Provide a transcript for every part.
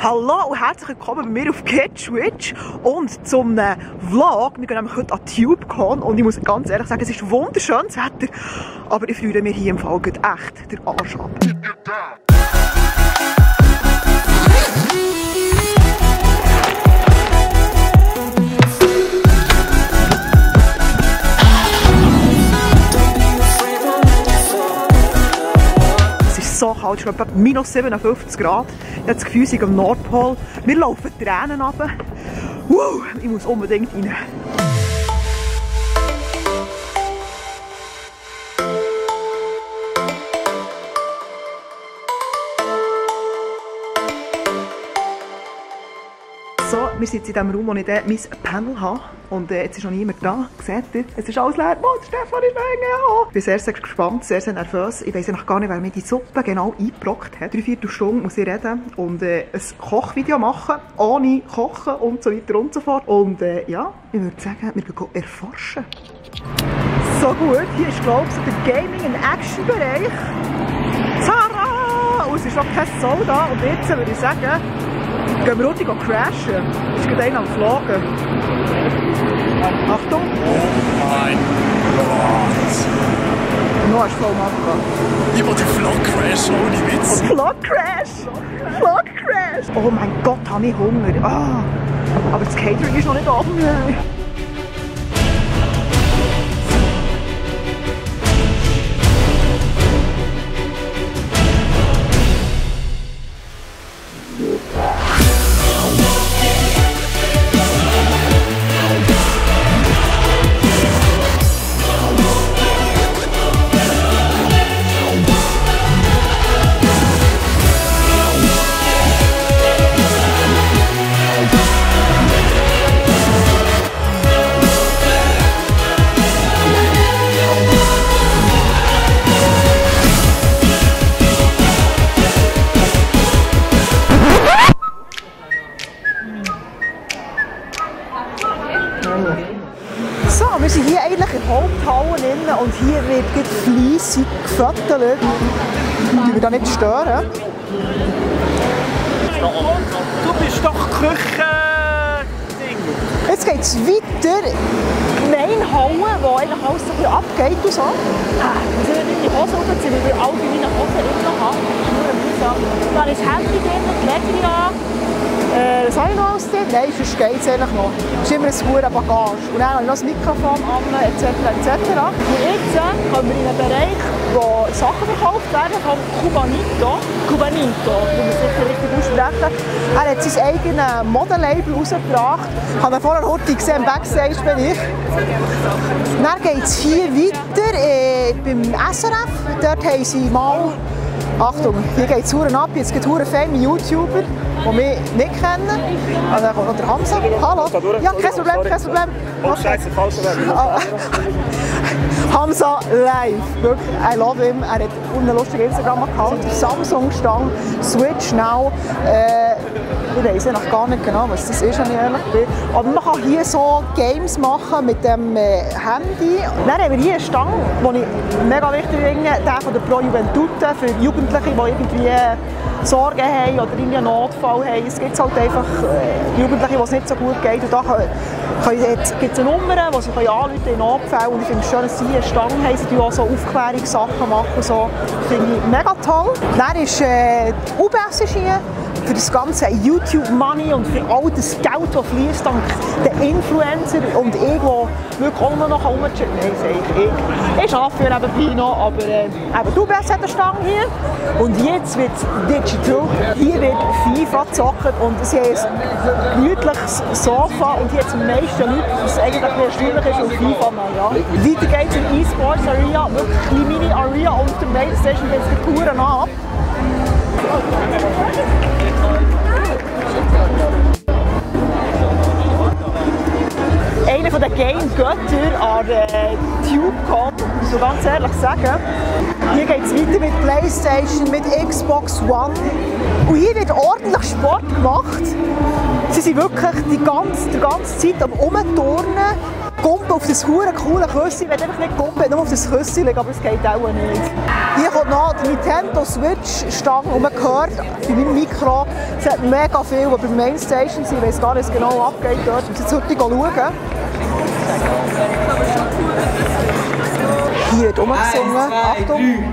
Hallo und herzlich willkommen bei mir auf GetSwitch und zum Vlog. Wir gehen nämlich heute an TubeCon und ich muss ganz ehrlich sagen, es ist wunderschönes Wetter, aber ich fühle mir hier im Fall echt den Arsch ab. So kalt, es ist etwa minus 57 Grad. Ich habe das Gefühl, ich bin am Nordpol. Wir laufen Tränen runter. Wow, ich muss unbedingt rein. So, wir sitzen in dem Raum, wo ich dann mein Panel habe. Und jetzt ist noch niemand da. Seht ihr? Es ist alles leer. Oh, Stefan ist weg. Ich bin sehr, sehr gespannt, sehr, sehr nervös. Ich weiss noch gar nicht, wer mir die Suppe genau eingebrockt hat. 3/4 Stunde muss ich reden und ein Kochvideo machen, ohne Kochen und so weiter und so fort. Und ja, ich würde sagen, wir gehen erforschen. So gut, hier ist, glaube ich, der Gaming- und Action-Bereich. Zara! Und es ist noch kein Soul da. Und jetzt würde ich sagen, gehen wir runter crashen. Es ist gerade einer am Fliegen. Achtung! Oh mein Gott! Noch hast du voll machen. Ich will den Vlog crashen, ohne Witz. Vlog Crash! Vlog Crash! Oh mein Gott, habe ich Hunger. Ah, aber das Catering ist noch nicht offen. So, wir sind hier eigentlich in der Haupthalle und hier wird fleissig gefüttert. Die wir da nicht stören. Du bist doch Küche-Ding. Jetzt geht es weiter. Mainhalle, wo eigentlich alles so ein bisschen abgeht und so. Wir sind nicht in die Hose runterziehen, weil wir alle meine Hosen immer haben. Das ist nur ein mühsam. Dann ist das Handy drin, die Läden an. Was habe ich noch alles drin? Nein, sonst geht es eigentlich noch. Es ist immer eine hohe Bagage. Und dann habe ich noch das Mikrofon an, etc. etc. Und jetzt kommen wir in einen Bereich, wo Sachen verkauft werden von Cubanito. Cubanito, muss man sicher richtig aussprechen. Er hat sein eigenes Modelabel rausgebracht. Ich habe ihn vorher heute gesehen, Backstage bin ich. Dann geht es hier weiter beim SRF. Dort haben sie mal... Achtung, hier geht es ab. Jetzt gibt es viele YouTuber, die mich nicht kennen. Also dann kommt noch der Hamza. Hallo. Ja, kein Problem, kein Problem. Oh, Scheiße, falsch. Hamza live. Wirklich, I love him. Er hat einen lustigen Instagram-Account. Samsung-Stang, Switch Now. Ich weiss ja noch gar nicht genau, was das ist, wenn ich ehrlich bin. Aber man kann hier so Games machen mit dem Handy. Dann haben wir hier einen Stang, den ich mega wichtig finde, der von der Pro Juventute für Jugendliche, die irgendwie Sorgen haben oder einen Notfall haben. Es gibt halt einfach Jugendliche, denen es nicht so gut geht. Und da gibt es eine Nummer, die sie anrufen in Notfällen. Und ich finde es schön, dass sie hier einen Stang haben. Sie machen auch so Aufklärungssachen machen. So. Finde ich mega toll. Dann ist die UBS hier. Für das ganze YouTube-Money und für all das Geld, das fließt dank der Influencer und ich, der wirklich auch noch rumchillen kann. Nein, sage ich. Ich arbeite für nebenbei noch, aber eben, du bist an der Stange hier. Und jetzt wird es digital. Hier wird FIFA gezockt und sie haben ein gemütliches Sofa und hier hat es am meisten Leute, was eigentlich erstaunlich ist, und FIFA mal, ja. Weiter geht es in E-Sports Area, wirklich eine Mini-Area und der Mainstation geht es die Touren ab. Einer der Game-Götter an der TubeCon, muss ich ganz ehrlich sagen. Hier geht es weiter mit Playstation, mit Xbox One. Und hier wird ordentlich Sport gemacht. Sie sind wirklich die ganze Zeit am Umturnen. Gumpen auf das hure coole Küsschen. Ich will einfach nicht gumpen, nur auf das Küsschen legen, aber es geht auch nicht. Hier kommt noch die Nintendo Switch Stange und man hört bei meinem Mikro, es hat mega viel, die beim Mainstation sind. Ich weiß gar nicht, was genau abgeht dort. Ich muss jetzt heute schauen. Hier wird rumgesungen. Achtung!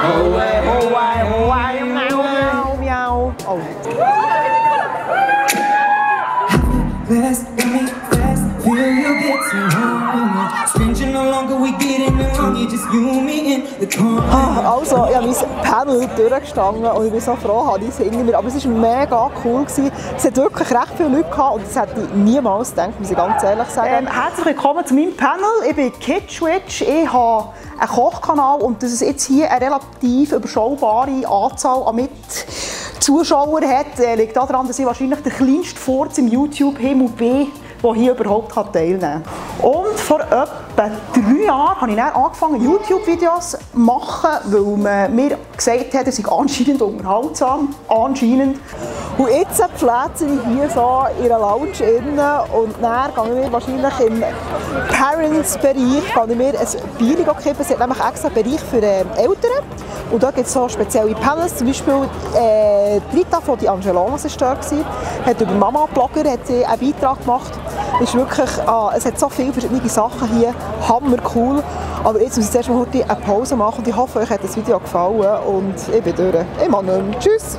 Oh, miau. Oh. Also, ich habe mein Panel durchgestanden und ich bin so froh, habe ich singen wir. Aber es war mega cool. Es hat wirklich recht viele Leute gehabt und das hätte ich niemals gedacht, muss ich ganz ehrlich sagen. Herzlich willkommen zu meinem Panel. Ich bin Kitschwitch. Ich habe einen Kochkanal und dass es jetzt hier eine relativ überschaubare Anzahl an Zuschauern hat, liegt daran, dass ich wahrscheinlich der kleinste Furz im YouTube-Himmel bin, der hier überhaupt teilnehmen kann. Und vor etwa 3 Jahren habe ich dann angefangen, YouTube-Videos zu machen, weil man mir gesagt hat, es sei anscheinend unterhaltsam. Anscheinend. Und jetzt pflege ich hier so in einer Lounge innen und dann gehe ich mir wahrscheinlich im Parents-Bereich ein Bier kippen. Es hat nämlich extra einen Bereich für Eltern. Und da gibt es so spezielle Panels, zum Beispiel Rita von die Angelonas war da, hat über Mama-Blogger einen Beitrag gemacht. Ist wirklich, es hat so viele verschiedene Sachen hier, hammer cool. Aber jetzt muss ich zuerst mal eine Pause machen und ich hoffe, euch hat das Video gefallen und ich bin durch. Ich mache nicht mehr. Tschüss!